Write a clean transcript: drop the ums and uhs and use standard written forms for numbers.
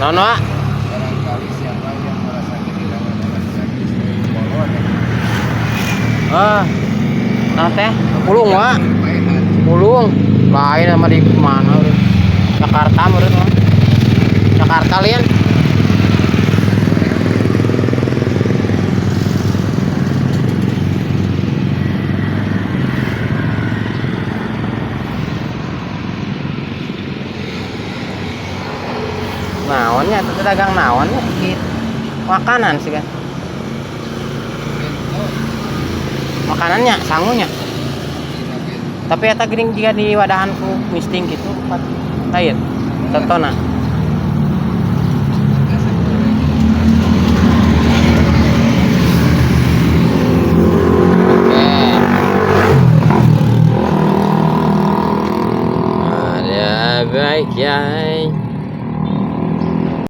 Naon, Wak? Barangkali siapa yang merasa kehilangan anak gadis dari Kolon. Ah. Nah teh, pulung, Wak. Paehan. Pulung. Lain sama di mana udah. Jakarta menurut Wak. Jakarta lian. Naonnya itu dagang naonnya gitu. Makanan sih kan. Bento, Makanannya sangunya. dina bento. Tapi eta geuning jika di wadahan ku misting gitu pat lain. Contohna. Nasi goreng. Oke. Ada baiknya